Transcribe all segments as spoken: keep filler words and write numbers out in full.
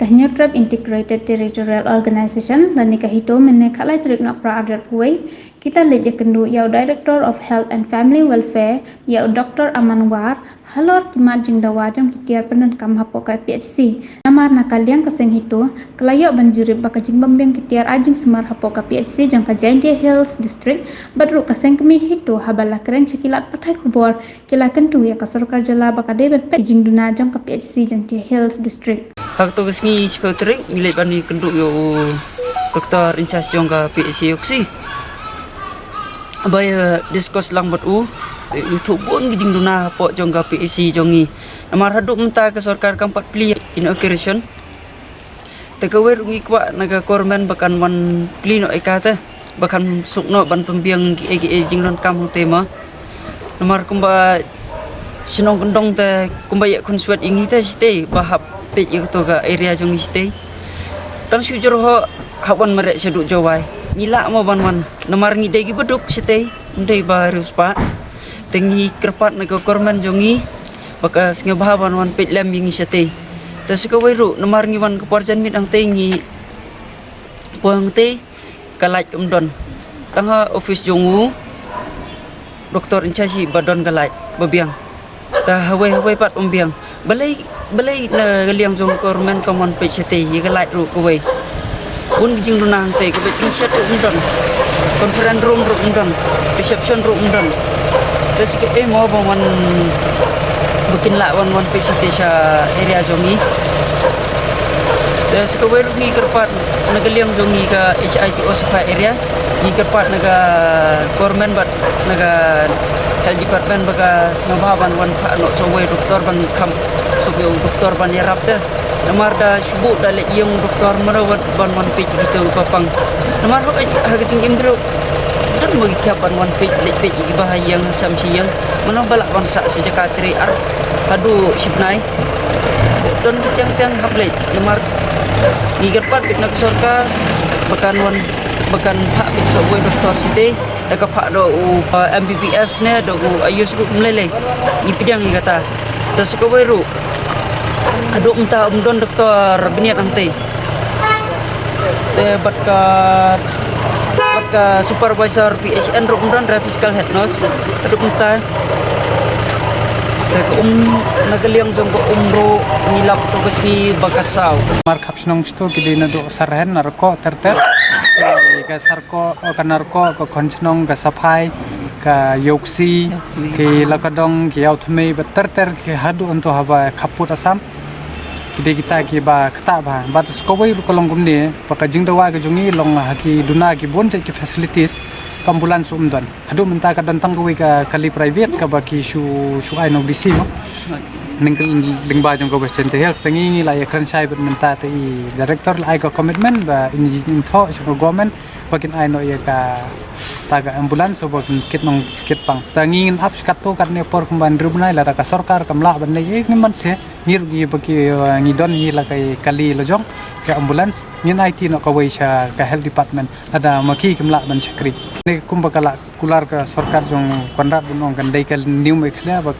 Ka Hynñiewtrep Integrated Territorial Organization lane ka HITO mynne khatlai tarik Nohprah arhajar arphew wei, ki la leit ïakynduh ïa u Director of Health and Family Welfare, ïa u Doctor Aman War, halor ki mat jingdawa jong ki tiar pyndonkam hapoh ka PHC. Namar na ka liang ka seng HITO, ka la ïoh ban jurip ba ka jingbymbiang ki tiar ai jingsumar hapoh ka PHC jong ka Jaintia Hills District, bad ruh ka seng kmie HITO haba la kren sha ki lad pathai khubor, ki la kyntu ïa ka sorkar jylla ba ka dei ban peit jingduna jong ka PHC Jaintia Hills District. Ha kato ka sngi shiphew tarik ngi leit ban ïakynduh ïa u doctor in charge jong ka PHC Ïewkhsi. Ba ïa discuss lang bad u, te u ïathuh bun ki jingduna hapoh jong ka PHC jong ngi. Namar haduh mynta ka sorkar kam pat plie inauguration. Te kawei ruh ngi kwah na ka government ba kan wan plie noh ïa kata, ba kan suk noh ban pynbiang kiei kiei jingdonkam hangtei ma. Namar kumba shnong kyndong te kumba ïa khun swet ïa ngi te shatei ba hap peit ïa kato ka area jong ngi shatei. Tang shu jyrhoh hap wan mareh shaduh Jowai. Ngi lah mo ban wan namar ngi dei kiba duk shatei, ym dei ba riewspah. Te ngi kyrpad na ka government jong ngi ba ka sngewbha ban wan peit lem ïa ngi shatei. Te sa kawei ruh namar ngi wan ka por janmiet hangtei ngi poi hangtei ka light kam don. Tang ha office jong u doctor in charge hi ba don ka light ba biang. Te hawei hawei pat ym biang. Balei balei na ka liang jong government kam wan peit shatei ïa ka light ruh kawei. Bun ki jingduna hangtei, ka beit ki shet ruh ym don. Conference room ruh ym don. Reception ruh ym don. Te sa kaei mo ba wan ba kin lah wan wan peit shatei sha area jong ngi. Te sa kawei ruh ngi kyrpad na ka liang jong ngi ka HITO Safai area. Ngi kyrpad na ka government bad na ka health department ba ka sngewbha ban wan phah noh sa uwei u doctor ban kham, sa uwei u doctor ban ïarap te. Namar da shu buh da leit ïa u doctor mano ban, ban wan peit ïa kita kiba pang. Namar ha ka, ha ka jingim briew don mo ki khap ban wan peit, leit peit ïa kiba ha ïing ha sem shi ïing. Mano ba lah ban sah shi jaka trei ar haduh shi bnai. Don ki tiang tiang hap leit. Namar ngi kyrpad beit na ka sorkar ba kan wan, ba kan phah beit sa uwei u doctor shatei. Da ka phah da u, uh, MBBS ne da u AYUSH ruh ym lei lei. Ngi pdiang ïa kata. Te sa kawei ruh haduh mynta ym don doctor bniat hangtei. Te bad ka, bad ka supervisor PHN ruh ym don, re physical head nurse haduh mynta. Te ka um, na ka liang jong ka um ruh ngi lap to ka sngi ba ka saw. Mar khap shnong shto ki dei naduh Sarhen, Narkok, ter ter. Ka Sarkok, ka Narkok, ka Khongshnong, ka Safai, ka Ïewkhsi, ki Lakadong, ki Ïawthmei, ba ter ter ki haduh hangto haba khappud Assam. Ki dei kita kiba ktah bha. Bad sa kawei ruh ka long kumne, ba ka jingdawa ka jong ngi long ha ki duna ki bun jait ki facilities, ka ambulance ruh ym don. Haduh mynta ka don tang kawei ka kali private kaba ki shu, shu ai noh DC mo. Lyngba jong ka West Jaintia Hills, te ngi ngi la ïakren shai bad mynta te i director la ai ka commitment ba in, in thoh sha ka government ba kin ai noh ïa kata ka ambulance ba kin kit nongkit pang. Te ngi ngin ap sha katto katne por kumba hynriew bnai lada ka sorkar kam lah ban leh ei ngim ban sngewthuh. Ngi ruh ngi ba ki, uh, ngi don hi la ka kali la jong ka ambulance, ngin aiti noh kawei sha ka health department lada ma ki kim lah ban shakri. Ne kumba ka la kular ka sorkar jong Conrad ban ong kan dei ka New Meghalaya ba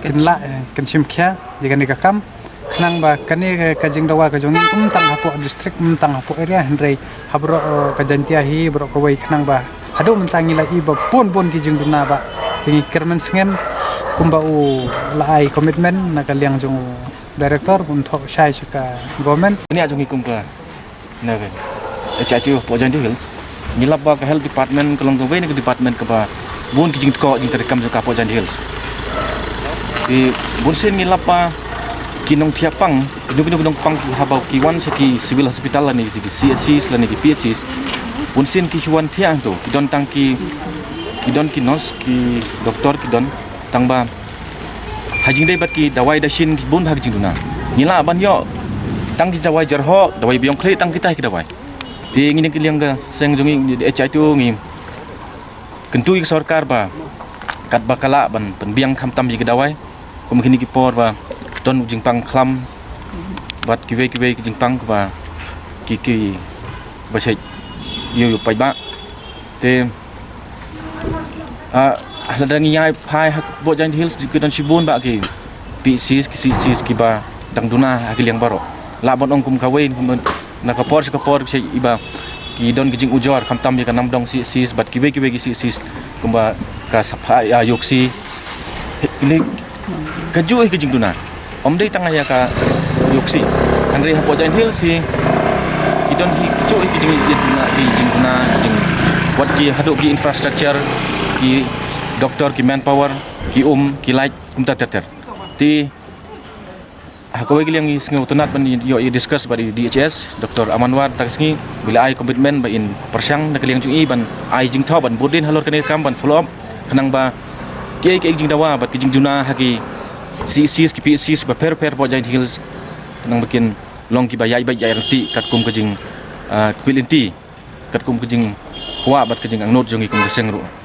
kin lah, eh, kan shim khia ïa kane ka kam. Khnang ba kane ka, ka jingdawa ka jong ngi ym tang hapoh district, ym tang hapoh area, hynrei ha baroh, eh, ka Jaintia hi baroh kawei, khnang ba haduh mynta ngi la i ba bun bun ki jingduna ba te ngi kyrmen sngem kumba u la ai commitment na ka liang jong u director ban thoh shai sha ka government. Kane ka jong ngi kum ka na ka HITO hapoh Jaintia Hills. Ngi lap ba ka health department ka long kawei na ka department kaba bun ki jingthoh jingtrei kam jong ka hapoh Jaintia Hills. Te bun sien ngi lap ba ki nongthiah pang, kino kino ki nongpang ki haba ki wan sha ki civil hospital lane ki CHCs lane ki PHCs. Bun sien ki shu wan thiah hangto, ki don tang ki, ki don ki nurse, ki doktor ki don, tang ba ha jingdei bad ki dawai dashin ki bun bha ki jingduna. Ngi lah ban ïoh tang ki dawai jyrhoh, dawai biang khlieh, tang kita ki dawai. Te ngi na ka liang ka seng jong ngi, HITO, ngi kyntu ïa ka sorkar ba katba ka lah ban pynbiang khamtam ïa ki dawai kum kine ki por ba don u jingpang khlam bad kiwei kiwei ki jingpang kaba ki, ki, ba shait ïoh ïoh paidbah. Te, ah, lada ngi ïai phai hapoh Jaintia Hills ki don shibun bah ki PHCs, ki CHCs kiba dang duna ha ki liang baroh. lah ban ong kum kawei, na ka por sha ka por, sha iba ki don ki jingujor, khamtam ïa ka Namdong C H Cs bad kiwei kiwei ki C H Cs kumba ka Saphai, ah, Iooksi. Hi, kajuh hi ki jingduna. Ym dei tang ïa ka Iooksi, hynrei hapoh Jaintia Hills hi ki don hi kajuh hi ki jing, jingduna, ki jingduna, ki jing, wat ki haduh ki infrastructure, ki doktor, ki manpower, ki um, ki light, kumta ter ter. Te ha kawei ka liang ngi sngew tynnad ban ïoh ïa discuss bad i D H S, Doktor Amanwar, mynta ka sngi, ba i la ai commitment ba in pyrshang na ka liang jong i ban ai jingthaw, ban bud dien halor kane ka kam, ban follow up, khnang ba kiei kiei ki jingdawa bad ki jingduna ha ki C H Cs, ki P H Cs bapher bapher hapoh Jaintia Hills, khnang ba kin long kiba ïaid beit ïaid ryntih katkum ka jing, ah, kyrpad lynti, katkum ka jingkwah bad ka jingangnud jong ngi kum ka seng ruh.